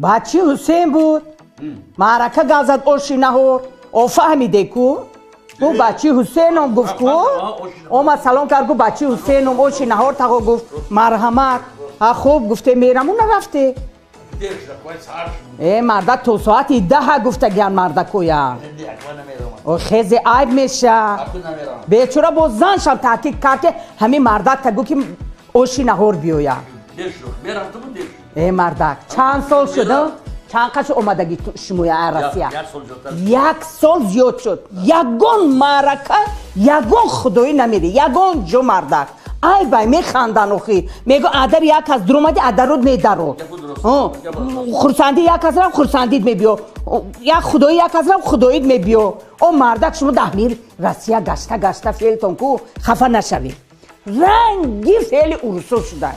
Бачи Ҳусейн буд. Маърака гап зад оши наҳор. О фаҳмиде ку? Гу бачи Ҳусейном гуфт ку? Омад салом кард, гу бачи Ҳусейном оши наҳор таго гуфт марҳамат. Ҳа хуб гуфте мераму нарафте. Э мардак то соати 10 гуфтагиян мардакоя. О хезе айб меша. Бечора бо заншам таъкид кард ки ҳамин мардак та гу ки оши наҳор биёя. Э мардак чанд сол шуд? Чанд қаш омадагӣ шумоя Россия? Як сол зиёд шуд. Ягон маърака, ягон худоӣ намери, ягон ҷо мардак. Ай вай механдан охи. Мего адар як кас дуромади, адарод медарод. Хурсандӣ як кас рафт, хурсандид мебиё. Як худоӣ як кас рафт, худоид мебиё. О мардак шумо даҳмир Россия гашта гашта феълтон ку хафа нашавед. Ранги феъли урусо шудай.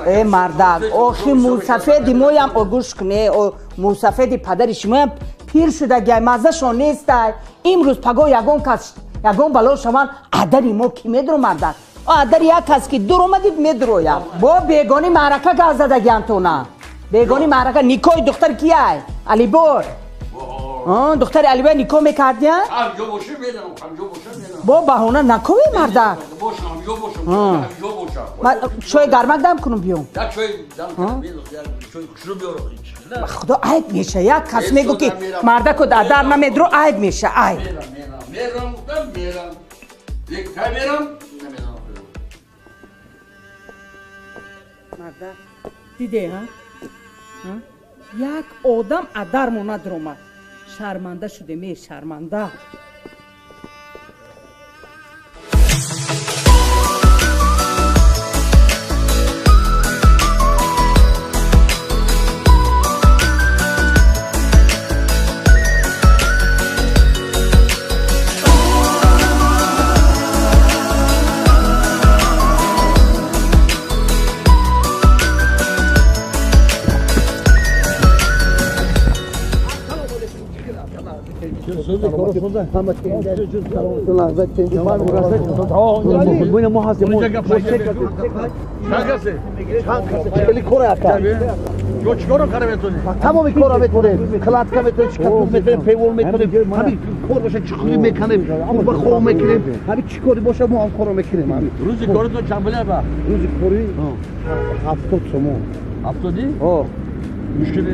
Э мардак, охи мусафеди моям гӯш куне, мусафеди падари шумоям пир шудагиай, маззашон нестай. Имрӯз паго ягон кас ягон бало шаванд, адари мо ки медро мардак? Адари як кас ки дур омадид медрояд. Бо бегони маърака гап задагиам тона. Бегони маърака никоҳи духтар кияй? Алибор. Духтари Алибой никоҳ мекардия? Бо баҳона накоҳи мардак. Чой гармак дам кунум биём. Худо айб меша. Як кас мегӯ ки мардаку дар намедро айб меша, айб. Мардак диде ҳа? Як одам адармо надромад. Шарманда шудем, э шарманда. Тамоми кора метонем, кладка метонем, чикатун метонем, пейвол метонем, ҳамин кор боша чиқурӣ мекунем, ба хов мекунем, ҳамин чӣ кори боша мо ҳам коро мекунем. Рӯзи коритон чанд пул ба? Рӯзи кори 70 сомон. 70? Ҳо. Мушкиле.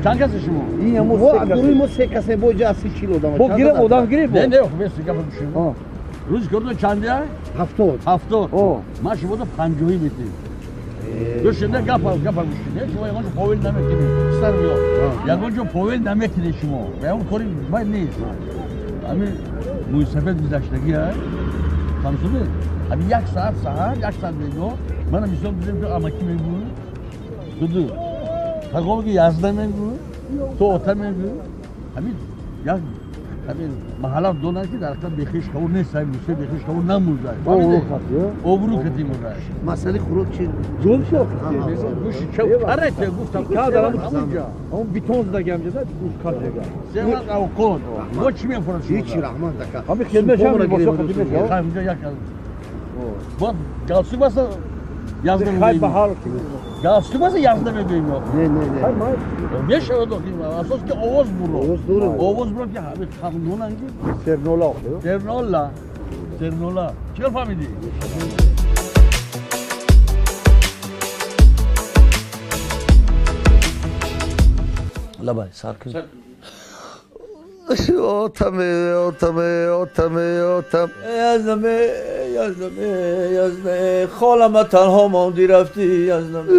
Чанд касе шумо? Ин мо гурӯҳи мо се касе, бо ҷа 30 одам. Бо гирем одам гирем. Не, не, хуб, се гапа бишем. Рӯзи коритон чандия? 70. 70. Ҳо. Ман шумода 50 метем. Гӯшинда гапа гапа гӯшинда. Шумо ягон ҷо повел намекунед. Сар биё. Ягон ҷо повел намекунед шумо. Ва ягон кори бад нест. Ҳамин мӯйсафед гузаштагӣ а? Фаҳмидед? Ҳамин як соат саҳар, як соат бегоҳ. Мана мисол бизем ки амакӣ мегӯ. Дуду. Пагоҳ ки 11 мегӯ, то ота мегӯ. Ҳамин як ҳамин маҳалла донад ки дар ҳақиқат бехиш қабул нест, ҳамин мусо бехиш қабул намурда. Обрӯ кати мурда. Масъалаи хӯрок чи? Ҷон шо? Гӯши чав карате гуфтам. Он битон задагам ҷада, уз кардага. Зема авқот. Мо чӣ мефурӯшем? Ҳеҷ раҳмат ака. Ҳамин хидмат шам либосо хидмат шам. Ҳаминҷо як бо галстук баса 11 Хай мегӯем. баҳар. Галстук баса 11 мегӯем. Не, не, не. Хай май. Мешавад охи асос ки овоз буро. Овоз дуро. Овоз буро ки ҳамин қавнунан ки Сернола. Сернола. Сернола. Чӣ фаҳмидӣ? Лабай, сар кун. Отаме, отаме, отаме, отам. Язнаме, язнаме, язнаме, холама танҳо монди рафтӣ, язнаме,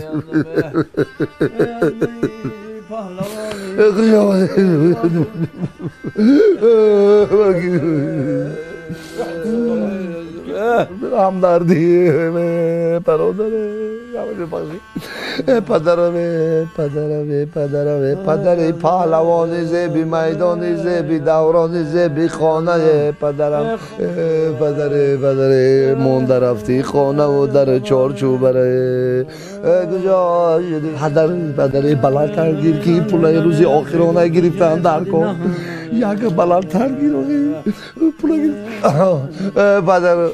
язнаме, паҳлавони. Ҳамдардӣ бародаре, бахши. Падарам, падарам, падарам, падари паҳлавони зеби майдони, зеби даврони, зеби хонаи падарам. Падаре, падаре, монда рафти хонаву дар чорчӯбаре, куҷо шуди? Падар, падаре, баландтар гир, ки пулаи рӯзи охирона гирифтан дар кор. Як баландтар гир, пула гир, падар.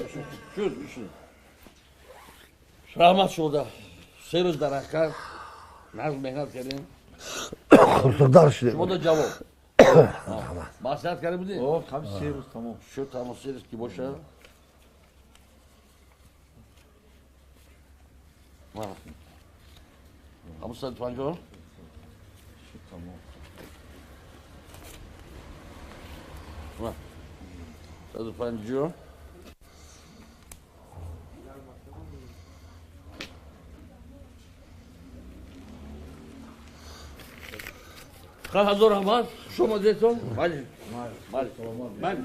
Раҳмат шуда. 3 рӯз дар ҳақиқат нағз меҳнат кардем. Хурсурдар шудем. Шумо да ҷавоб. Маслиҳат карда будем? Ҳам 3 рӯз тамом. Шуд, тамом, 3 рӯз ки бошад. Ҳамун 150? Шуд, тамом. 150. Ҳазор раҳмат, хуш омадедтон. Майли, майли, майли,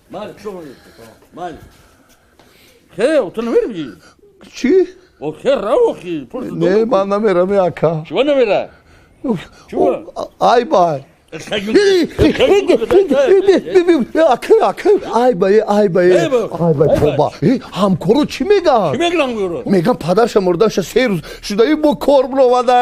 майли, хуш омадед. Майли. Хе, ту намерӣ? Чӣ? Хе, рав, охи. Не, ман намерам, ака. Чиба намера? Чиба? Ай бай. Ака, ака, ай бай, ай бай, ай бай, тоба. Ҳамкоро чӣ мегӯянд? Чӣ мегӯянд? Мегӯянд падарша мурдаша 3 рӯз шудаи бо кор бировада.